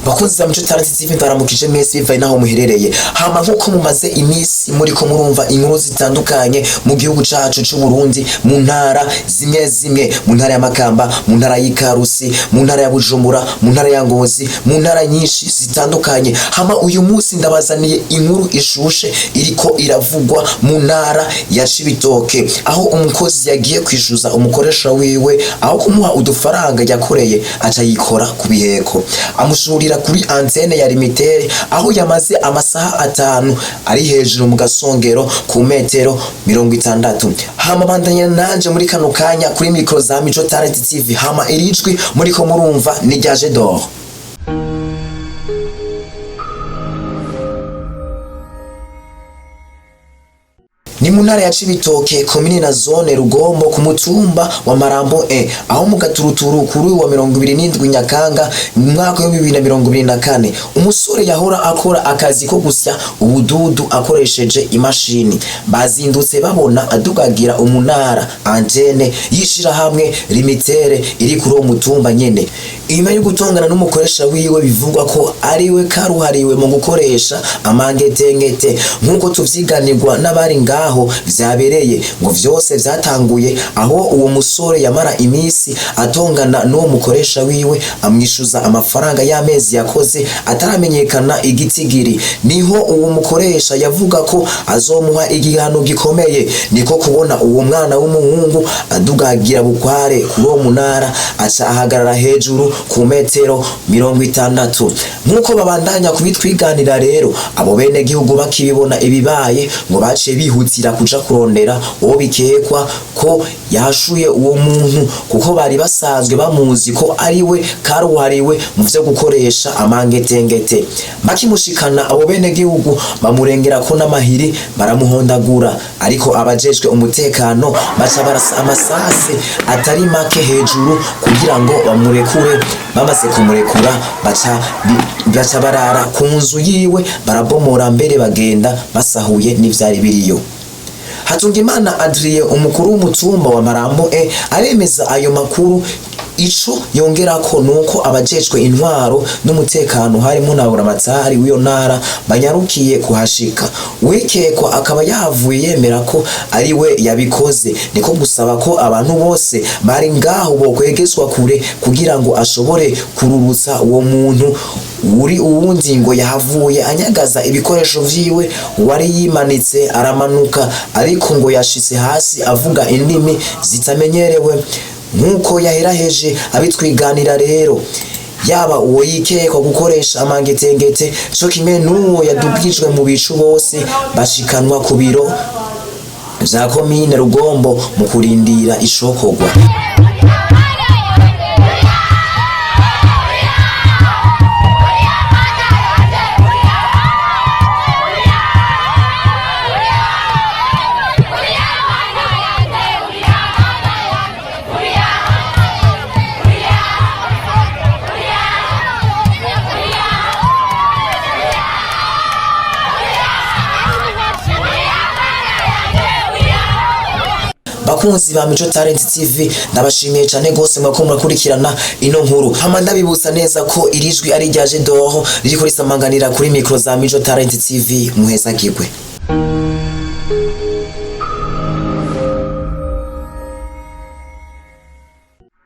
Bakunzi ba Mico Talent TV, ndaramukije mwese bivaye naho muherereye. Hama nkuko mumaze iminsi muriko murumva inkuru zitandukanye mu gihugu cacu c'u Burundi, mu ntara zimwe zimwe, mu ntara ya Makamba, mu ntara y'Ikarusi, mu ntara ya Bujumbura, mu ntara ya Ngozi, mu ntara nyinshi zitandukanye. Hama uyu munsi ndabazaniye inkuru ishushe iriko iravugwa mu ntara ya Cibitoke, aho umukozi yagiye kwishuza umukoresha wiwe, aho kumuha udufaranga yakoreye aca yikora ku biheko, amushurira kuri antene ya Lumitel, aho yamaze amasaha 5 ari hejuru mu gasongero ku metero 60. Hama bandanya nanje muri kano kanya kuri mikro za Mico Talent TV. Hama irijwi muriko murumva ni rya Jedor. Ni mu ntara ya Cibitoke, komine na zone Rugombo, ku mutumba wa Marambo E, aho mu gaturuturu kuri wa 27 Nyakanga mu mwaka wa 2024, umusore yahora akora akazi ko gusya ubududu akoresheje imashini, bazindutse babona adugagira umunara antene y'ishirahamwe Lumitel iri kuri uwo mutumba nyene. Inyuma yo gutongana n'umukoresha wiwe, bivugwa ko ariwe karuhariwe mu gukoresha amangetengete, nk'uko tuvyiganirwa n'abari ngaho vyabereye, ngo vyose vyatanguye aho uwo musore yamara imisi atongana n'uwo mukoresha wiwe, amwishuza amafaranga y'amezi yakoze ataramenyekana igitigiri. Niho uwo mukoresha yavuga ko azomuha igihano gikomeye. Niko kubona uwo mwana w'umuhungu adugagira bukware kuri uwo munara, aca ahagarara hejuru ku metero 60, nk'uko babandanya kubitwiganira. Rero abo bene gihugu bakibibona ibibaye, ngo baciye bihutira kuja kurondera uwo bikekwa ko yashuye uwo muntu, kuko bari basanzwe bamuzi ko ari we karuhariwe mu vyo gukoresha amangetengete. Bakimushikana, abo bene gihugu bamurengera ko n'amahiri, baramuhondagura, ariko abajejwe umutekano baca barasa amasase atari make hejuru kugira ngo bamurekure. Bamaze kumurekura, baca barara ku nzu yiwe, barabomora, mbere bagenda basahuye n'ivyari biriyo. Hatungimana Adrien, umukuru w'umutumba wa Marambo E, aremeza ayo makuru. Ico yongerako nuko abajejwe intwaro n'umutekano, harimo na buramatari w'iyo ntara, banyarukiye kuhashika. Uwikekwa akaba yahavuye yemera ko ari we yabikoze, niko gusaba ko abantu bose bari ngaho bokwegezwa kure kugira ngo ashobore kururutsa uwo muntu. Uri uwundi ngo yahavuye anyagaza ibikoresho vyiwe wari yimanitse, aramanuka, ariko ngo yashitse hasi avuga indimi zitamenyerewe, nk'uko yaheraheje abitwiganira. Rero yaba uwo yikekwa gukoresha amangetengete co kimwe n'uwo yadugijwe mu bicu, bose bashikanwa ku biro vya komine Rugombo mu kurindira icokorwa. Bakunzi ba Mico Talent TV, ndabashimiye cyane gose mwako murakurikirana ino nkuru. Hama ndabibutsa neza ko iri jwi ari rya Jedoro ririko risamanganira kuri mikro za Mico Talent TV. Muhezagirwe.